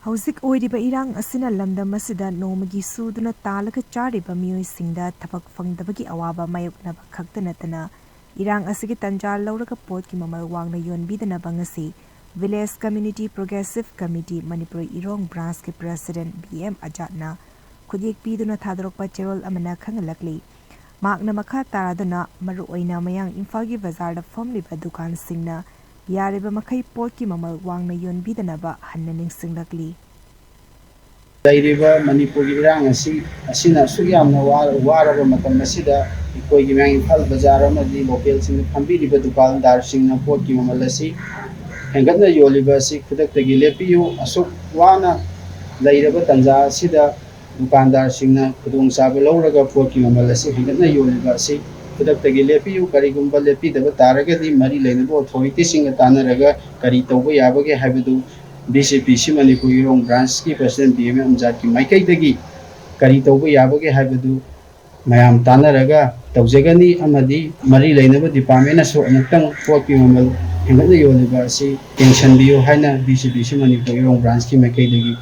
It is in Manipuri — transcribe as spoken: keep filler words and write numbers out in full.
ꯍꯧꯖꯤꯛ ꯑꯣꯏꯔꯤꯕ ꯏꯔꯥꯡ ꯑꯁꯤꯅ ꯂꯝꯗꯝ ꯑꯁꯤꯗ ꯅꯣꯡꯃꯒꯤ ꯁꯨꯗꯨꯅ ꯇꯥꯜꯂꯒ ꯆꯥꯔꯤꯕ ꯃꯤꯑꯣꯏꯁꯤꯡꯗ ꯊꯕꯛ ꯐꯪꯗꯕꯒꯤ ꯑꯋꯥꯕ ꯃꯥꯌꯣꯛꯅꯕ ꯈꯛꯇ ꯅꯠꯇꯅ, ꯏꯔꯥꯡ ꯑꯁꯤꯒꯤ ꯇꯟꯖꯥ ꯂꯧꯔꯒ ꯄꯣꯠꯀꯤ ꯃꯃꯜ ꯋꯥꯡꯅ ꯌꯣꯟꯕꯤꯗꯅꯕ ꯉꯁꯤ Village Community Progressive Committee Manipur Irong ꯕ꯭ꯔꯥꯟꯁꯀꯤ ꯄ꯭ꯔꯦꯁꯤꯗꯦꯟꯠ ꯕꯤ ꯑꯦꯝ ꯑꯖꯥꯠꯅ ꯈꯨꯠꯌꯦꯛ ꯄꯤꯗꯨꯅ ꯊꯥꯗꯣꯔꯛꯄ ꯆꯦꯔꯣꯜ ꯑꯃꯅ ꯈꯪꯍꯜꯂꯛꯂꯤ꯫ ꯃꯍꯥꯛꯅ ꯃꯈꯥ ꯇꯥꯔꯗꯨꯅ ꯃꯔꯨꯑꯣꯏꯅ ꯃꯌꯥꯡ ꯏꯝꯐꯥꯜꯒꯤ ꯕꯖꯥꯔꯗ ꯐꯝꯂꯤꯕ ꯗꯨꯀꯥꯟꯁꯤꯡꯅ ꯌꯥꯔꯤꯕ ꯃꯈꯩ ꯄꯣꯠꯀꯤ ꯃꯃꯜ ꯋꯥꯡꯅ ꯌꯣꯟꯕꯤꯗꯅꯕ ꯍꯟꯅ ꯅꯤꯡꯁꯤꯡꯂꯛꯂꯤ꯫ ꯂꯩꯔꯤꯕ ꯃꯅꯤꯄꯨꯔꯒꯤ ꯏꯔꯥꯡ ꯑꯁꯤ ꯑꯁꯤꯅ ꯑꯁꯨꯛ ꯌꯥꯝꯅ ꯋꯥ- ꯋꯥꯔꯕ ꯃꯇꯝ ꯑꯁꯤꯗ ꯑꯩꯈꯣꯏꯒꯤ ꯃꯌꯥꯡ ꯏꯝꯐꯥꯜ ꯕꯖꯥꯔ ꯑꯃꯗꯤ ꯂꯣꯀꯦꯜꯁꯤꯡꯗ ꯐꯝꯕꯤꯔꯤꯕ ꯗꯨꯀꯥꯟꯗꯥꯔꯁꯤꯡꯅ ꯄꯣꯠꯀꯤ ꯃꯃꯜ ꯑꯁꯤ ꯍꯦꯟꯒꯠꯅ ꯌꯣꯜꯂꯤꯕ ꯑꯁꯤ ꯈꯨꯗꯛꯇꯒꯤ ꯂꯦꯞꯄꯤꯌꯨ꯫ ꯑꯁꯨꯛ ꯋꯥꯅ ꯂꯩꯔꯕ ꯇꯥꯟꯖꯥ ꯑꯁꯤꯗ ꯗꯨꯀꯥꯟꯗꯥꯔꯁꯤꯡꯅ ꯈꯨꯗꯣꯡꯆꯥꯕ ꯂꯧꯔꯒ ꯄꯣꯠꯀꯤ ꯃꯃꯜ ꯑꯁꯤ ꯍꯦꯟꯒꯠꯅ ꯌꯣꯜꯂꯤꯕ ꯑꯁꯤ ꯈꯨꯗꯛꯇꯒꯤ ꯂꯦꯞꯄꯤꯌꯨ꯫ ꯀꯔꯤꯒꯨꯝꯕ ꯂꯦꯞꯄꯤꯗꯕ ꯇꯥꯔꯒꯗꯤ ꯃꯔꯤ ꯂꯩꯅꯕ ꯑꯣꯊꯣꯔꯤꯇꯤꯁꯤꯡꯒ ꯇꯥꯟꯅꯔꯒ ꯀꯔꯤ ꯇꯧꯕ ꯌꯥꯕꯒꯦ ꯍꯥꯏꯕꯗꯨ B C P C Manipur Irong ꯕ꯭ꯔꯥꯟꯁꯀꯤ ꯄ꯭ꯔꯦꯁꯤꯗꯦꯟꯠ ꯕꯤ ꯑꯦꯝ ꯑꯦꯝ ꯑꯖꯥꯠꯀꯤ ꯃꯥꯏꯀꯩꯗꯒꯤ ꯀꯔꯤ ꯇꯧꯕ ꯌꯥꯕꯒꯦ ꯍꯥꯏꯕꯗꯨ ꯃꯌꯥꯝ ꯇꯥꯟꯅꯔꯒ ꯇꯧꯖꯒꯅꯤ꯫ ꯑꯃꯗꯤ ꯃꯔꯤ ꯂꯩꯅꯕ ꯗꯤꯄꯥꯔꯠꯃꯦꯟꯅꯁꯨ ꯑꯃꯨꯛꯇꯪ ꯄꯣꯠꯀꯤ ꯃꯃꯜ ꯍꯦꯟꯒꯠꯅ ꯌꯣꯜꯂꯤꯕ ꯑꯁꯤ ꯌꯦꯡꯁꯤꯟꯕꯤꯌꯨ ꯍꯥꯏꯅ B C P C Manipur Irong ꯕ꯭ꯔꯥꯟꯁꯀꯤ ꯃꯥꯏꯀꯩꯗꯒꯤ